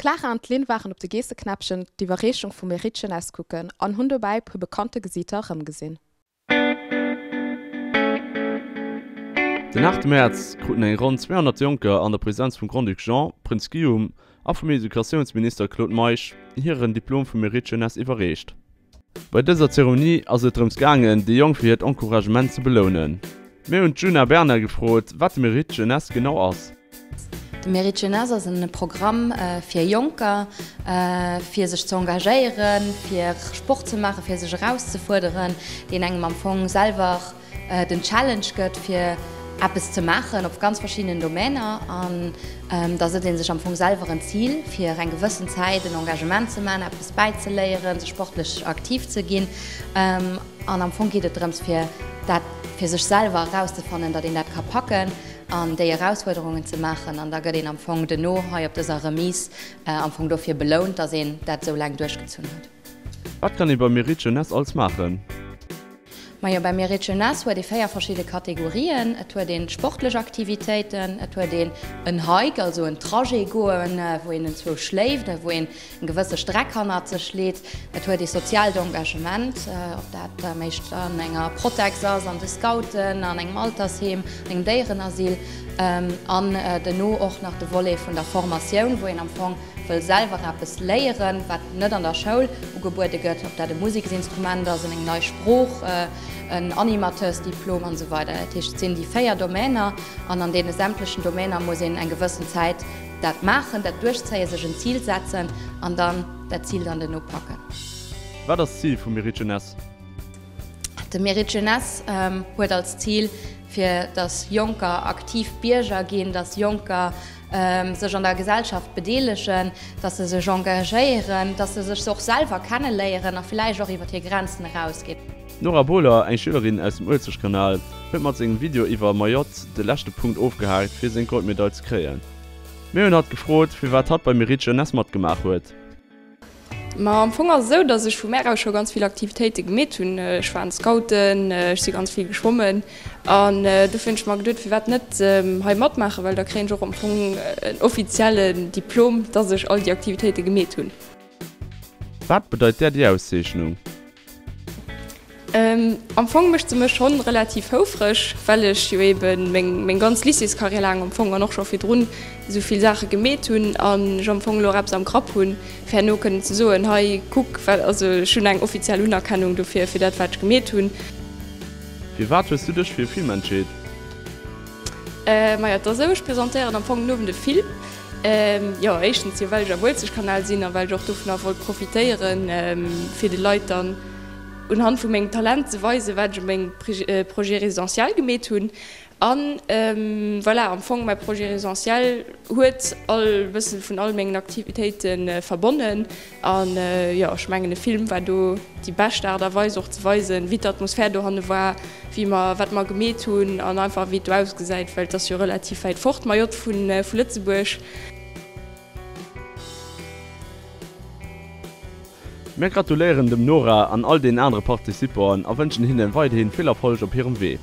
D'Clara an d'Lynn waren op de Geesseknäppchen d'Iwwerreechung vum Mérite Jeunesse kucken an hunn dobäi puer bekannte Gesiiter erëmgesinn. Den 8 Mäerz kruten eng ronn 200 Jonker an der Presenz vum Grand-Duc Jean, Prënz Guillaume a vum Educatiounsminister Claude Meisch hiren Diplom vum Mérite Jeunesse iwwerreecht. Bei dëser Zeremonie ass et drëms gaangen, déi Jonk fir hiert Encouragement ze belounen. Mir hunn d'Djuna Bernard gefrot, wat de Mérite Jeunesse genau ass. De Mérite Jeunesse ass e Programm fir Jonker, fir sech ze engagéieren, fir Sport ze maachen, fir sech erauszefuerderen, deen engem am Fong selwer den Challenge gëtt fir eppes ze maachen op ganz verschiddenen Domainer an da sëtzt ee sech am Fong selwer en Zil fir eng gewëssen Zäit en Engagement ze maachen, eppes bäizeléieren, sech sportlech aktiv ze ginn an am Fong geet et drëms fir dat fir sech selwer erauszefannen, datt een dat ka packen an déi Erausfuerderungen ze maachen an da gëtt een am Fong duerno hei op dëser Remise am Fong dofir belount, datt een dat esou laang duerchgezunn huet. Wat kann ee beim Mérite Jeunesse alles maachen? Majo, beim Mérite Jeunesse huet ee 4 verschidde Kategorien. Et huet een sportlech Aktivitéiten, et huet een en Hike, also en Trajet goen, wou een enzwou schléift a wou een eng gewësse Streck hannert sech leet. Et huet ee soziaalt Engagement, ob dat méischt an enger Protex ass, an de Scouten, an engem Altersheem, an engem Déierenasyl. An duerno och nach de Volet vun der Formatioun, wou een am Fong wëll selwer eppes léieren, wat net an der Schoul ugebuede gëtt, ob dat e Museksinstrument ass, eng nei Sprooch, en Animateursdiplom an esou weider. Dat heescht, et sinn déi 4 Domainer an an deene sämtlechen Domainer muss een eng gewëssen Zäit dat maachen, dat duerchzéien, sech en Zil setzen an dann dat Zil dann duerno packen. Wat ass d'Zil vum Mérite Jeunesse? De Mérite Jeunesse huet als Zil, fir datt Jonker aktiv Bierger ginn, datt Jonker sech an der Gesellschaft bedeelegen, datt se sech engagéieren, datt se sech och selwer kenneléieren a villäicht och iwwer hir Grenzen erausginn. D'Nora Bohler, eng Schülerin aus dem Uelzechtkanal, huet mat sengem Video iwwer Mayotte de leschte Punkt ofgehaakt, fir seng Goldmedail ze kréien. Mir hunn hatt gefrot, firwat hatt bei Mérite Jeunesse matgemaach huet. Ma am Fong ass et esou, dass ech vu mär aus scho ganz vill Aktivitéite gemeet hunn. Ech war an d'Scouten, ech si ganz vill geschwommen an dofir hunn ech mer geduet, firwat net hei matmaachen, well da kréien ech och am Fong en offiziellen Diplom, dass ech all déi Aktivitéite gemeet hunn. Wat bedeit där déi Auszeechnung? Am Fong mécht se mech schonn relativ houfreg, well ech jo eben meng ganz Lycéescarrière laang am Fong an och scho virdrun esou vill Saache gemeet hunn an ech am Fong elo och eppes am Grapp hunn, fir herno kënnen ze soen, hei kuck wat, also ech hunn eng offiziell Unerkennung dofir, fir dat wat ech gemeet hunn. Firwat hues du dech fir e Film entscheet? Majo, et ass esou, ech presentéieren am Fong den Owend e Film. Jo, éischtens jo well ech am Uelzechtkanal sinn a well ech och dovunner wollt profitéieren, fir de Leit dann unhand vu mengem Talent ze weisen, wat ech u mengem Projet résidentiel gemeet hunn. A voilà, am Fong mäi Projet résidentiel huet all e bësse vun all mengen Aktivitéite verbonnen. An jo, ech mengen e Film war do déi bescht Aart a Weis och ze weisen, wéi d'Atmosphär dohanne war, wéi mer, wat mer gemeet hunn an einfach wéi et do ausgesäit, well et ass jo relativ wäit fort, Mayotte, vu Lëtzebuerg. Mir gratuléieren dem Nora an all den anere Participanten a wënschen hinnen weiderhin vill Erfolleg op hirem Wee.